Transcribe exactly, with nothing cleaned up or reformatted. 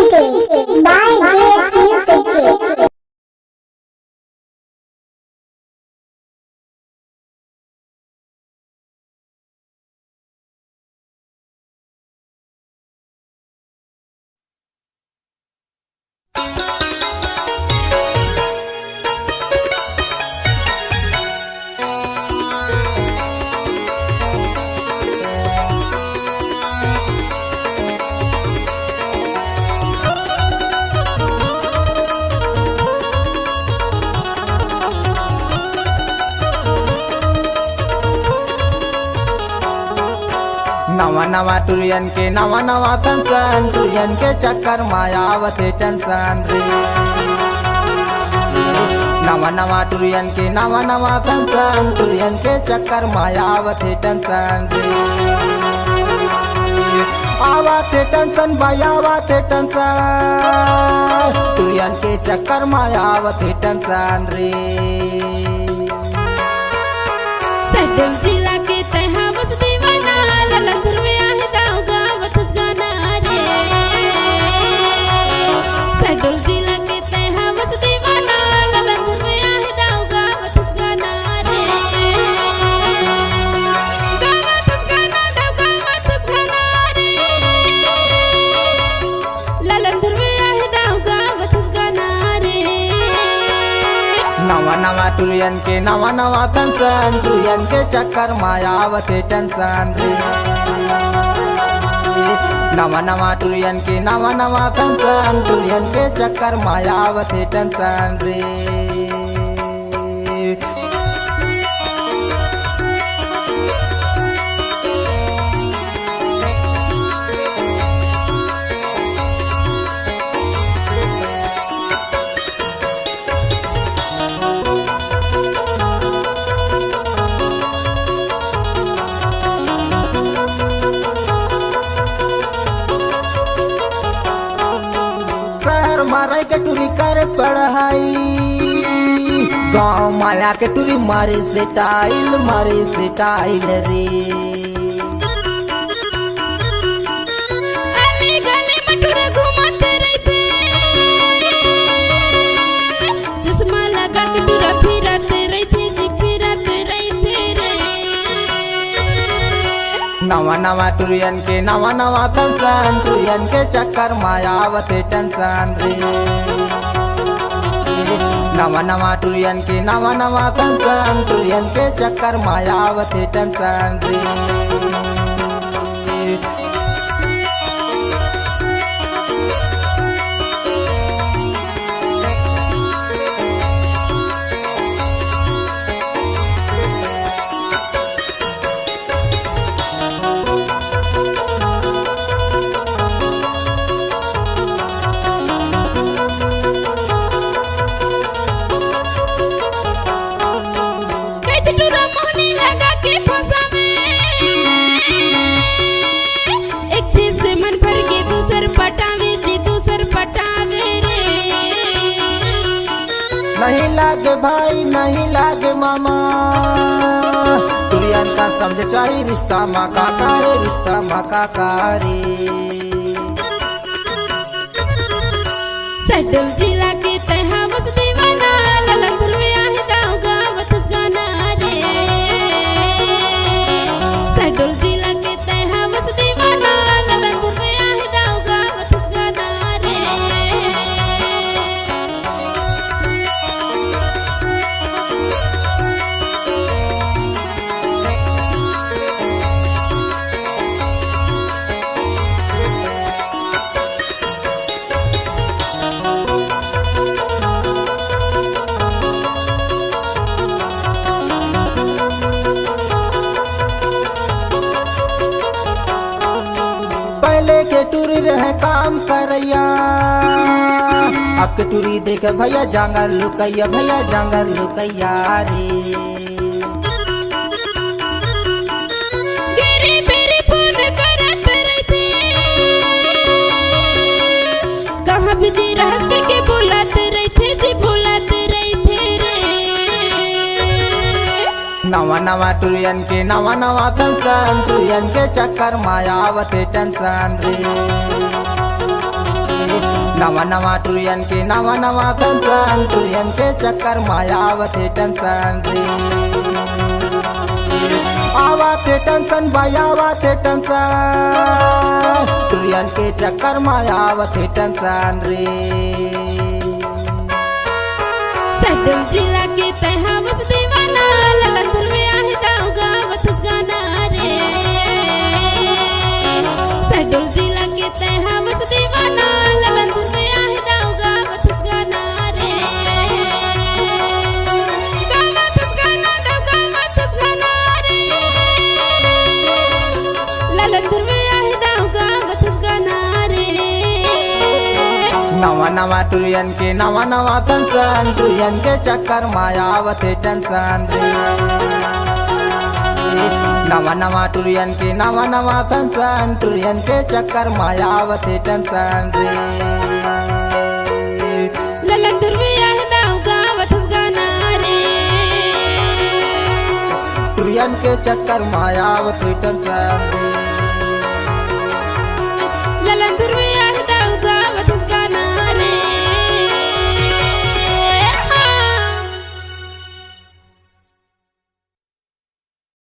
By J S Music J. नवा नवा टुरियन के नवा नवा फैशन, टुरियन के चक्कर मा आवत हे टेंशन रे। नवा नवा टुरियन के नवा नवा फैशन, टुरियन के चक्कर मा आवत हे टेंशन रे। आवत हे टेंशन भाई, आवत हे टेंशन, टुरियन के चक्कर मा आवत हे टेंशन रे। शहडोल जिला के तैं हवस दीवाना, ललन धुरवे आहे दाव गावत हस गाना रे। शहडोल जिला के तैं हवस दीवाना, ललन धुरवे आहे दाव गावत हस गाना रे। गावत हस गाना, दाव गावत हस गाना रे। ललन धुरवे आहे दाव गावत हस गाना रे। नवा नवा टुरियन के नवा नवा फैशन, टुरियन के चक्कर मा आवत हे टेंशन रे। नवा नवा टुरियन के नवा नवा फैशन, टुरियन के चक्कर मा आवत हे टेंशन रे। शहर मा रह के टुरी करे पढ़ाई, गाँव मा आके टुरी मारे स्टाइल, मारे स्टाइल रे। अली गली मा टुरा घूमत रहिथे, चश्मा लगा के टुरा फिरत रहिथे जी, फिरत रहिथे रे। नवा नवा टुरियन के नवा नवा फैशन, टुरियन के चक्कर मा आवत हे टेंशन रे। नवा नवा टुरियन के नवा नवा फैशन, टुरियन के चक्कर मा आवत हे टेंशन रे। कइसे टुरा मोहनी लगा के फंसावे, एक झी से मन भर के दूसर पटावे जी, दूसर पटावे रे। नहीं लागे भाई, नहीं लागे मामा, टुरियन का समझ चाही, रिश्ता मा का करे, रिश्ता मा का करे। शहडोल जिला के तैं हवस दीवाना, ललन धुरवे आहे दाव गावत हस गाना रे। शहडोल जिला के तैं हवस दीवाना, ललन धुरवे आहे दाव गावत हस गाना रे। पहले के टुरी रहे काम करैया, अब के टुरी देख भैया जांगर लुकैया, भैया जांगर लुकैया रे। गिरी बेरी फोन करत रहिथे, कहाँ बिजी रहत के बोलत रहिथे जी, बोलत रहिथे रे। नवा नवा टुरियन के नवा नवा फैशन, टुरियन के चक्कर मा आवत हे टेंशन रे। नवा नवा टुरियन के नवा नवा फैशन, टुरियन के चक्कर मा आवत हे टेंशन रे। आवत हे टेंशन भाई, आवत हे टेंशन, टुरियन के चक्कर मा आवत हे टेंशन रे। शहडोल जिला के तैं हवस दीवाना, ललन धुन में आहे दाऊ गावत हस गाना रे। शहडोल जिला के तैं हवस दीवाना, ललन धुन में आहे दाऊ गावत हस गाना रे। गावत हस गाना, दाऊ गावत हस गाना रे। ललन धुन में आहे दाऊ गावत हस गाना रे। नवा नवा टुरियन के नवा नवा फैशन, टुरियन के चक्कर मा आवत हे टेंशन रे। नवा नवा टुरियन के नवा नवा फैशन, टुरियन के चक्कर मा आवत हे टेंशन रे। ललन धुन में आहे दाऊ गावत हस गाना रे। टुरियन के चक्कर मा आवत हे टेंशन।